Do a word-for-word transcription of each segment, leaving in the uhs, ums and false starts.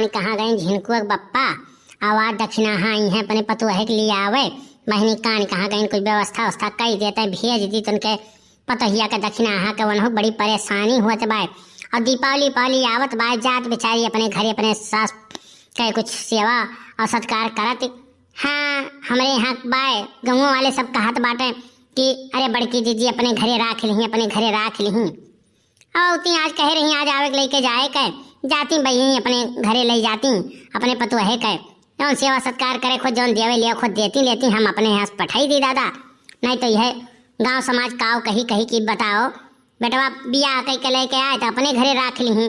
कहाँ गइन झिनकुआ के बप्पा? अउ आज दखिनाहा अइहैं अपने पतोहे के लियावै। बहिनी कान कहाँ गइन, कुछ व्यवस्था उवस्था कइ देते, भेज दी तो उनके पतोहिया के दखिनाहा के, उनहु बड़ी परेशानी होत बाय। अउ दीपावली, दीपावली आवत बाय, जात बेचारी अपने घरे अपने सास के कुछ सेवा अउ सत्कार करत। हाँ, हमरे यहाँ बाय, गउँवा वाले सब कहत बाटे कि अरे बड़की जिज्जी अपने घरे राख लिहीं, अपने घरे राख लिहीं। अउ ती आज कहे रही, आज आवे के लइके जाए के, जाती बहिनी अपने घरे लइ जाती, अपने पतोहे के। जौन सेवा सत्कार करे खुद, जौन देवे लिया खुद, देती लेती, हम अपने यहाँ से पठाई दी दादा। नहीं तो यह गाँव समाज काव कही कही कि बताओ, बेटवा बियाह कइ के लइके आए तो अपने घरे राख लिहीं।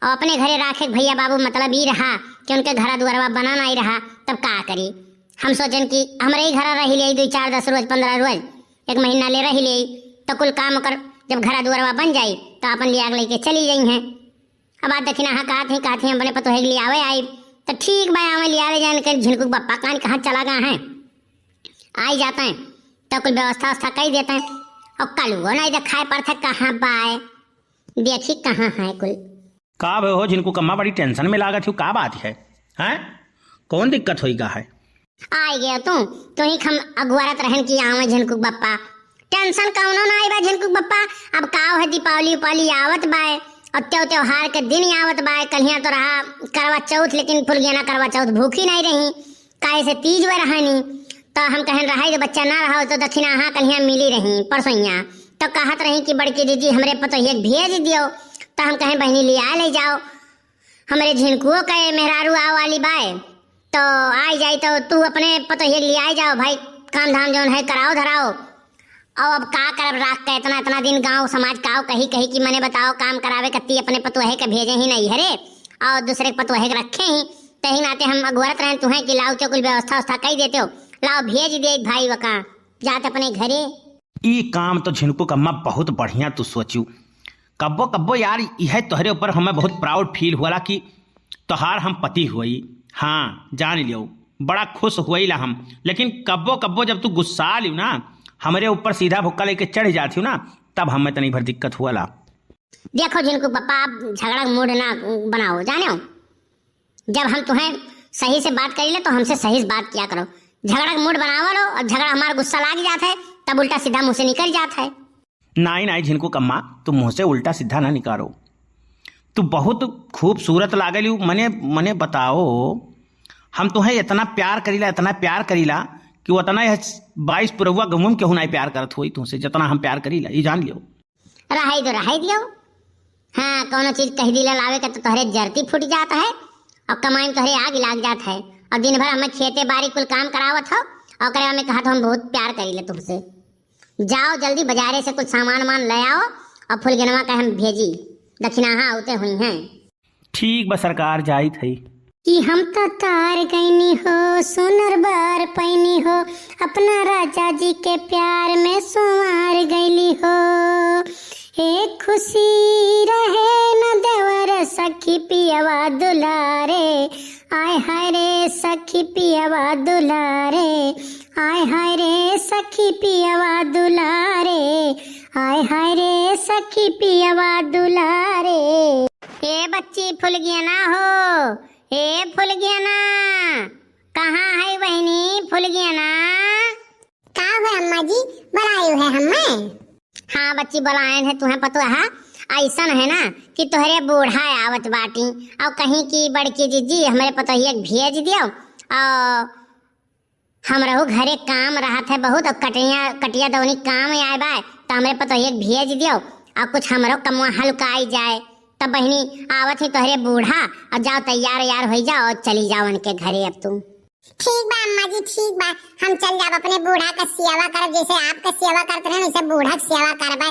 अउ अपने घरे राखे के भइया बाबू मतलब ई रहा कि उनके घरा दुआरवा बना नहीं रहा, तब का करी? हम सोचन कि हमरे ही घरा रहि लेई दुइ चार, दस रोज, पन्द्रह रोज, एक महीना ले रहि लेई, तो कुल काम ओकर जब घरा दुआरवा बन जाई, तो आपन लिया के लइके चली जइहैं। अब बात दखिनाहा कहत ही, कहत ही अपने पतोहे के लियावे आई, तो ठीक बा, आवे लियावे जान के झिनकू के बप्पा कान कहाँ चला गा हैं, आई जात हैं, तो कुल व्यवस्था व्यवस्था कइ देत हैं। अउ कलुओ नहीं देखाए पड़त है, कहाँ बाय, देखी कहाँ है कुल। का भे हो झिनकू कम्मा, बड़ी tension में लागत हो, का बात है? हैं? कौन दिक्कत होई गा है? आइ गयो तू, तू ही हम अगुआरत रहन कि आवे झिनकू बप्पा। Tension कौनो ना आई बा झिनकू बप्पा। अब का है, दीपावली उपावली आवत बाय, अउ त्यो त्योहार के दिन आवत बाय, कल्हिया तो रहा करवा चौथ, लेकिन फुलगेना करवा चौथ भूखी नहीं रही, काहे से तीज वे रहनी। तो हम कहन रहा, जो बच्चा ना रहा तो दखिनाहा कल्हिया मिली रही परसोइया, तो कहत रही कि बड़की जिज्जी हमरे पतोहिया के भेज दियो। तो हम कहें बहिनी लिया ले जाओ, हमरे झिनकुओ के मेहरारू आवे वाली बाय, तो आई जाई तो तू अपने पतोहिया के लियाई जाओ भाई, काम धाम जौन है कराओ धराओ। अउ अब का करब राख के इतना, इतना दिन गाँव समाज काव कही कही कि मने बताओ काम करावे कत्ती अपने पतोहे के भेजे ही नहीं हरे, अउ दूसरे के पतोहे के रखे ही। तही नाते हम अगुअरत रहन तुहें कि लाओ तो कुल व्यवस्था व्यवस्था कइ देते हो, लाओ भेज दे भाई वका जात अपने घरे। ई काम तो झिनकू कम्मा बहुत बढ़िया तू सोचू। कब्बो कब्बो यार, यह तोहरे ऊपर हमें बहुत proud feel होला कि तोहार हम पति हुई। हाँ, जान लियो, बड़ा खुश हुईला हम, लेकिन कब्बो कब्बो जब तू गुस्सा लियो ना, हमरे ऊपर सीधा भुक्का लेके चढ़ जाती हो ना, तब हमें तनी भर दिक्कत हुआला। देखो झिनकू पप्पा, आप झगड़ा का mood ना बनाओ, जाने हो? जब हम तुहें सही से बात करीले तो हमसे सही से बात किया करो। झगड़ा का mood बनावा लो और झगड़ा हमारा गुस्सा लाग जात है, तब उल्टा सीधा मुँह से निकल जात है। नाई, नाई झिनकू कम्मा, तू मुँह से उल्टा सीधा ना निकारो। तू बहुत खूबसूरत लागेलू। मने, मने बताओ, हम तुहें इतना प्यार करीला, इतना प्यार करीला कि उतना यह बाईस पुरौआ गँवम केहू नाई प्यार करत होई तुहसे, जितना हम प्यार करीला, ई जान लियो। रहाई दो, रहाई दियो। हाँ, कौनो चीज कह दिला लावे के तो तोहरे जरती फूट जात है और कमाई में तोहरे आग लाग जात है और दिन भर हमें खेते बारी कुल काम करावत हो और ओकरे में कहत हो हम बहुत प्यार करीले तुमसे। जाओ जल्दी बाजारे से कुछ सामान वामान ले आओ और फुलगेनवा के हम भेजी, दखिनाहा आवते हुइहैं। ठीक बा सरकार, जाइत हई। कि हम त तार गइनी हो, सुनर बार पैनी हो, अपना राजा जी के प्यार में संवार गइली हो। ए खुशी रहे न देवर सखी पियवा दुलारे, आय हाय रे सखी पियवा दुलारे, आय हाय रे सखी पियवा दुलारे, आय हाय रे सखी पियवा दुलारे। ए बच्ची फुलगेना हो, ए फुलगेना, कहाँ है बहिनी फुलगेना? का हुआ अम्मा जी, बुलाए है हमें? हाँ बच्ची, बुलाएन है तुहें, पतो है, ऐसन है ना कि तोहरे बूढ़ा आवत बाटी और कहीं कि बड़की जिज्जी हमरे पतोहिया के भेज दियो और हमरहू घरे काम रहत है बहुत, और कटिया, कटिया दौनी काम आए बा, तो हमरे पतोहिया के भेज दियो, और कुछ हमरो कमवा हल्काई जाए। तब बहिनी आवत ही तोहरे बूढ़ा, और जाओ तैयार वैयार हो जाओ, और चली जाओ उनके घरे अब तू। ठीक बा अम्मा जी, ठीक बा, हम चल जाब अपने बूढ़ा का सेवा करब, जैसे आपका सेवा करते रहे वैसे बूढ़ा की सेवा करबे।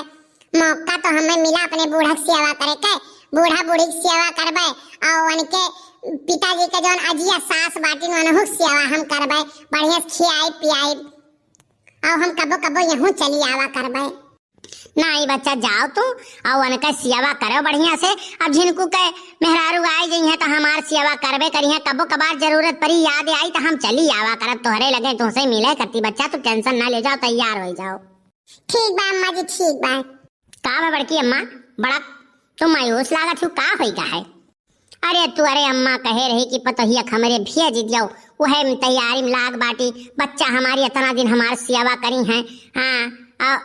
मौका तो हमें मिला अपने बूढ़ा के सेवा करे के, बूढ़ा बूढ़ी के सेवा करबे, और उनके पिताजी के जौन अजिया सास बाटिन, उनहु के सेवा हम करबे, बढ़िया से खियाई पियाई, और हम कबो कबो यहूँ चली आवा करबे। नाई बच्चा, जाओ तू, और उनके सेवा करो बढ़िया से। अब झिनकू के मेहरारू आई जइहैं तो हमार सेवा करबे करिहैं, कबो कबार जरूरत पड़ी, याद आई तो हम चली आवा करब तोहरे लगे, तुहसे मिले करती। बच्चा तू tension ना ले जाओ, तैयार हो जाओ। ठीक बा अम्मा जी, ठीक बा। का बा बड़की अम्मा, बड़ा तू मायूस लागत हो, का होई गा है? अरे तू, अरे अम्मा कहे रही कि पतोहिया के हमरे भेज दियो, उहे में तैयारी में लाग बाटी। बच्चा हमारी इतना दिन हमार सेवा करी हैं, हाँ, आ,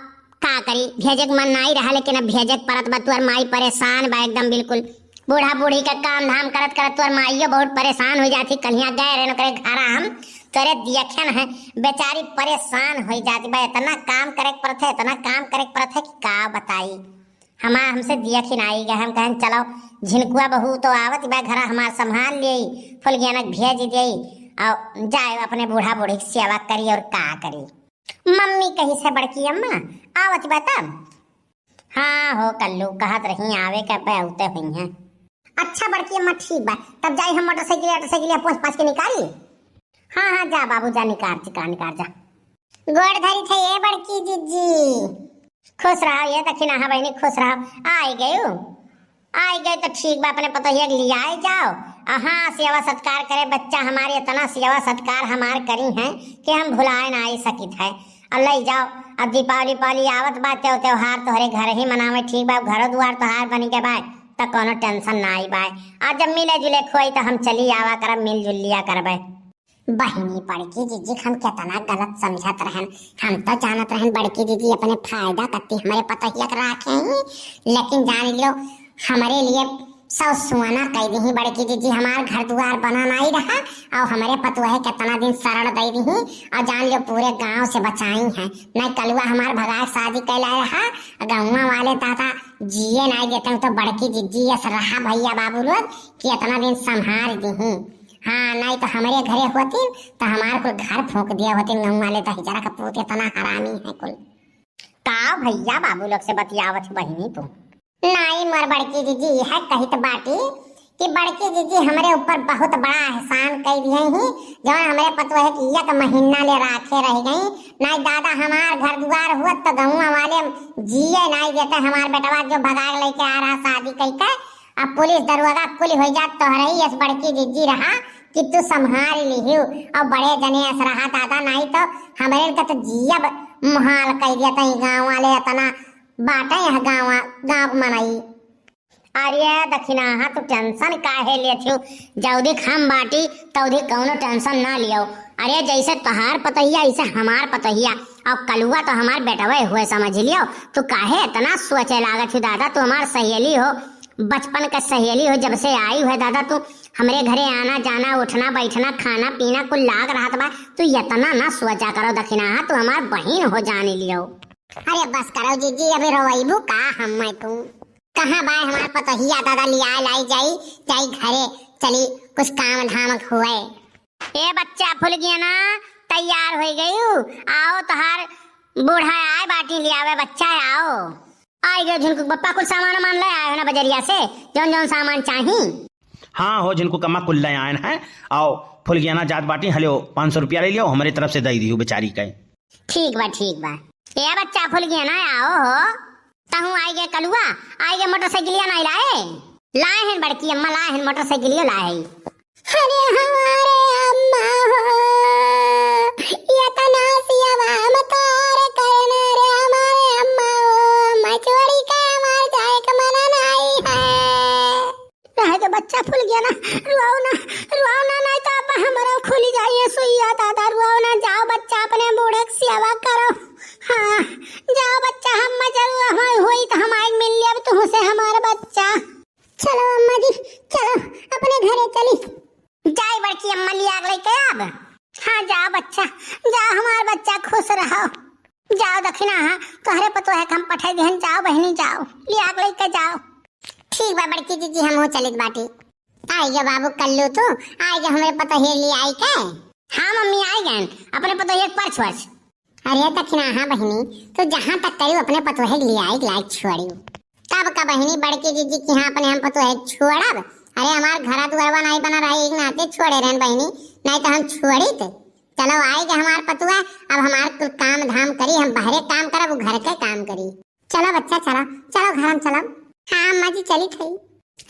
का करी, भेजे के मन नाई रहा, लेकिन अब भेजे के परत बा। तोर माई परेशान बा एकदम बिल्कुल। बूढ़ा बूढ़ी का काम धाम करत करत तोर माइयो बहुत परेशान हो जाती। कलिया गए रहे ओकरे घरा हम, तोरे दियखन है, बेचारी परेशान हो जाती बा। इतना काम करे के परत है, इतना काम करे के परत है कि का बताई। हमार हमसे दियखिन आई गए, हम कहन चलो झिनकुआ बहू तो आवत बा घरा, हमार संभाल लेई, फुलगेना के भेज देई, और जाए अपने बूढ़ा बूढ़ी की सेवा करी और का करी। मम्मी कही से बड़की अम्मा आवत बा तब। हाँ हो कल्लू, कहत रही आवे के बहुते हुई हैं। अच्छा बड़की अम्मा ठीक बा, तब जाई हम मोटरसाइकिल, मोटरसाइकिल पहुँच पाँच के निकारी। हाँ हाँ जा बाबू जा, निकार निकार निकार जा। गोड़ धरी थे ये बड़की जिज्जी। खुश रहो ये दखिनाहा बहिनी, खुश रहो। आई गयू, आई गए तो ठीक बा, अपने पतोहिया के लियाए जाओ। आ हाँ, सेवा सत्कार करे बच्चा हमारे, इतना सेवा सत्कार हमार करी हैं कि हम भुलाए ना आई सकित है। और ले जाओ, अब दीपावली पावली आवत बा, त्यों त्योहार तोहरे घर ही मनावे, ठीक बा, घरो दुआर तोहार बनी के बा, त कोनो टेंशन ना आई बा। आ जब मिले जुले खोई तो हम चली आवा करब, मिलजुल लिया करबे। बहिनी बड़की जिज्जी के हम केतना गलत समझत रहन। हम तो जानत रहन बड़की जिज्जी अपने फायदा कत्ती हमरे पतोहिया के राखे ही, लेकिन जान लियो हमरे लिए सौ सुआना कई दिही बड़की जिज्जी। हमार घर दुआर बना नाई रहा और हमरे पतोहे केतना दिन शरण दई दिही और जान लियो पूरे गांव से बचाई हैं। नहीं कलुआ हमार भगाए शादी कैला रहा, गौवा वाले दादा जिए नाई देते हैं, तो बड़की जिज्जी यस रहा भैया बाबू लोग कि इतना दिन संभाल दिही। हाँ, नाई तो हमरे घरे होती तो हमार कुल घर फूंक दिया होती। गाँव वाले दहिजरा का पूत इतना हरामी है कुल। का भैया बाबू लोग से बतियावत ही बहिनी तू? नाई मोर बड़की जिज्जी है कहित बाटी कि बड़की जिज्जी हमरे ऊपर बहुत बड़ा एहसान कई दिए ही, जौन हमरे पतोहे के एक महीना ले राखे रह गई। नाई दादा हमार घर दुआर हुआ तो गाँव वाले जिए नाई देते। हमार बेटवा जो भगाए लेके आ रहा शादी कई के, अब पुलिस दरोगा कुल हो जात तोहरे ही यस बड़की जिज्जी रहा कि तू संभाल लिहियो। और बड़े जने अस रहा दादा, नाई तो हमरे का तो जियब मुहाल कई दिया तई। गाँव वाले इतना बाटे यह गाँव, गाँव के मनई। अरे दखिनाहा तू टेंशन काहे लेत हो? जौदी हम बाटी तौदी कौनो टेंशन ना लियो। अरे जैसे तोहार पतोहिया ऐसे हमार पतोहिया, और कलुआ तो हमार बेटवे हुए समझ लियो। तू काहे इतना सोचे लागत हो दादा? तू हमार सहेली हो, बचपन का सहेली हो, जब से आई हुए दादा तू हमरे घरे आना जाना उठना बैठना खाना पीना कुल लाग रहत बा। तू इतना ना सोचा करो दखिनाहा, तू हमार बहिन हो जान लियो। अरे बस करो जिज्जी, अभी रोइबू का हम मैं तू? कहाँ बाय हमार पतोहिया दादा लिया लाई जाई, जाई घरे चली कुछ काम धाम हुए। ए बच्चा फुलगेना, तैयार हो गयू, आओ तोहार बूढ़ा आए बाटी लियावे बच्चा आओ। आई गए झुनकू के पप्पा, कुल सामान वामान ले आए हो ना बजरिया से, जौन जौन सामान चाही। हाँ हो झुनकू कम्मा कुल ले आए हैं, आओ फुलगेना जात बाटी, हलो पाँच सौ रुपया ले लियो, हमरे तरफ से दे दियो बेचारी के। ठीक बा, ठीक बा। ए बच्चा फुलगेना आओ हो। तहूँ आई गए कलुआ, आई गए मोटरसाइकिलिया नाई लाए? लाए हैं बड़की अम्मा, लाए हैं मोटरसाइकिलिया लाए हैं। अरे हमारे अम्मा हो, ये तना सियावा हम तोर करना रे हमारे अम्मा हो, मछुआरी का हमार जाए का मना नाई है। रह गए बच्चा फुलगेना, रुआओ ना, रुआओ ना, नहीं तो अब हमारा खुली जाइए सुइया दादा, रुआओ ना, जाओ बच्चा अपने बूढ़े की सेवा करो। हाँ, जाओ बच्चा, हम जरूर हमारी हुई तो हम आए मिल लिया अब तुमसे हमारा बच्चा। चलो अम्मा जी, चलो अपने घरे चली। जाए बड़की अम्मा लिया लेके अब। हाँ जाओ बच्चा, जाओ हमारा बच्चा खुश रहो। जाओ दखिनाहा, तोहरे पतोहे के हम पठाई देहन, जाओ बहिनी जाओ, लिया के लेके जाओ। ठीक बा बड़की जिज्जी, हमहू चलित बाटी। आई गए बाबू कल्लू तू, आई गए हमरे पतोहे ले आई के। हाँ मम्मी आई गए, अपने पतोहे के पर्स वर्स। अरे दखिनाहा बहिनी, तू जहाँ तक करियो अपने पतोहे के ले आई के लायक छोड़ियो। तब का बहिनी बड़की जिज्जी के यहाँ अपने हम पतोहे छोड़ब? अरे हमार घरा दुआरवा नहीं बना रहा, एक नाते छोड़े रहन बहिनी, नहीं तो हम छोड़ित। चलो आई गए हमार पतुआ, अब हमार कुल काम धाम करी, हम बहरे काम करब, वो घर के काम करी। चलो बच्चा चलो, चलो घर हम चलो। हाँ अम्मा जी चली थई।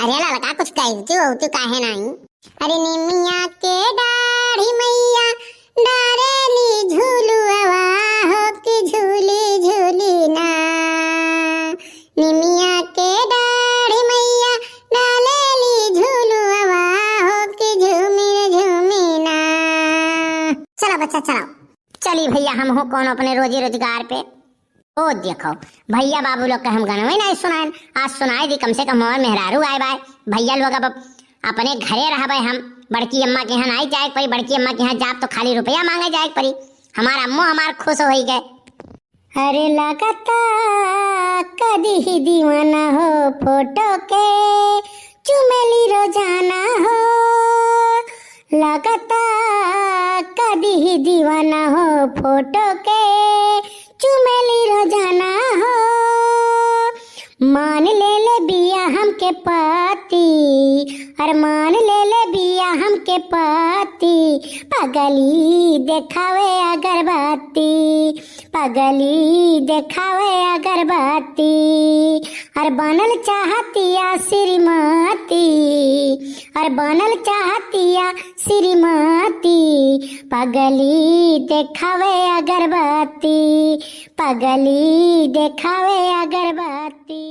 अरे ललका कुछ कहती हो तू काहे नहीं? अरे निमिया के डाढ़ी मैया डारेली झूलुआ हो कि झूली झूली ना। निमिया के डाढ़ी मैया डालेली झूलुआ अच्छा, चलाओ। चली भइया, हम हो कौन अपने रोजी रोजगार पे। ओ देखो, भइया बाबू लोग के हम गनवे नहीं सुनाएन, आज सुनाए दी, कम से कम हमार मेहरारू आए बाय। भइया लोग अब अपने घरे रहबे हम, बड़की अम्मा के यहाँ नहीं जाए के पड़ी, बड़की अम्मा के यहाँ जाब तो खाली रुपया मांगे जाए के पड़ी। हमार अम्मो हमार खुश होई गए। अरे लागता कदी ही दीवाना हो फोटो के चुमेली रोजाना हो, लागता कदी ही दीवाना हो फोटो के चुमेली रोजाना हो। मान ले ले बिया हमके पाती, अरे मान ले ले बिया हमके पाती, पगली देखावे अगरबत्ती, पगली देखावे अगरबत्ती। अरे बनल चाहतिया श्रीमती, अरे बनल चाहतिया श्रीमती, पगली देखावे अगरबत्ती, पगली देखावे अगरबत्ती।